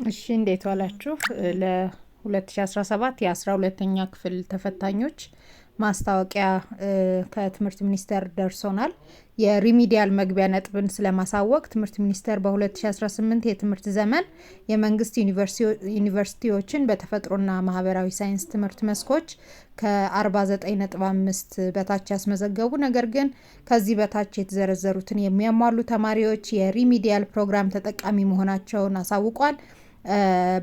እሺ እንዴት ዋላችሁ? ለ2017 የ12ኛ ክፍል ተፈታኞች ማስታወቂያ ከትምህርት ሚኒስቴር ደርሶናል። የ remedial መግቢያ ነጥብን ስለማሳወቅ ትምህርት ሚኒስቴር በ2018 የትምህርት ዘመን የመንግስት ዩኒቨርሲቲዎችን በተፈጥሮና ማህበራዊ ሳይንስ ትምህርት መስኮች ከ49.5 በታች ያስመዘገቡ፣ ነገር ግን ከዚህ በታች የተዘረዘሩትን የሚያሟሉ ተማሪዎች የ remedial ፕሮግራም ተጠቃሚ መሆናቸውን አሳውቋል።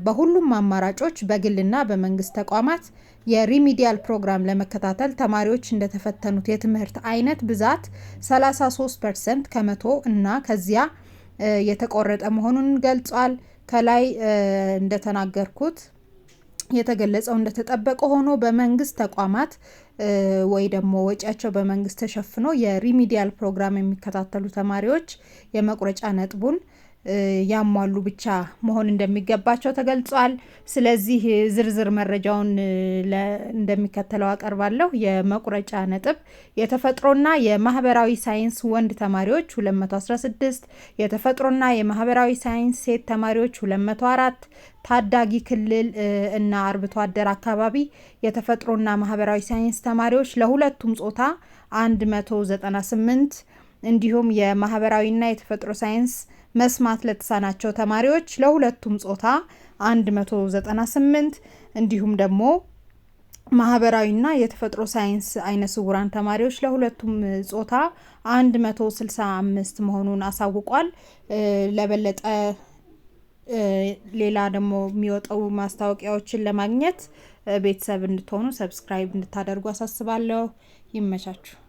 በሁሉም አማራጮች በግልና በመንግስት ተቋማት የ remedial ፕሮግራም ለመከታተል ተማሪዎች እንደተፈተኑት የትምህርት አይነት ብዛት 33% ከመቶ እና ከዚያ የተቆረጠ መሆኑን ገልጿል። ከላይ እንደተናገርኩት የተገለጸው እንደተጠበቀ ሆኖ በመንግስት ተቋማት ወይ ደግሞ ወጪያቸው በመንግስት ተሸፍኖ የ remedial ፕሮግራም የሚከታተሉ ተማሪዎች የመቁረጫ ነጥቡን ያሟሉ ብቻ መሆን እንደሚገባቸው ተገልጿል። ስለዚህ ዝርዝር መረጃውን እንደሚከተለው አቀርባለሁ። የመቁረጫ ነጥብ የተፈጥሮና የማህበራዊ ሳይንስ ወንድ ተማሪዎች 216፣ የተፈጥሮና የማህበራዊ ሳይንስ ሴት ተማሪዎች 204፣ ታዳጊ ክልል እና አርብቶ አደር አካባቢ የተፈጥሮና ማህበራዊ ሳይንስ ተማሪዎች ለሁለቱም ጾታ 198፣ እንዲሁም የማህበራዊና የተፈጥሮ ሳይንስ መስማት ለተሳናቸው ተማሪዎች ለሁለቱም ጾታ 198፣ እንዲሁም ደግሞ ማህበራዊና የተፈጥሮ ሳይንስ አይነ ስውራን ተማሪዎች ለሁለቱም ጾታ 165 መሆኑን አሳውቋል። ለበለጠ ሌላ ደግሞ የሚወጣው ማስታወቂያዎችን ለማግኘት ቤተሰብ እንድትሆኑ subscribe እንድታደርጉ አሳስባለሁ። ይመቻችሁ።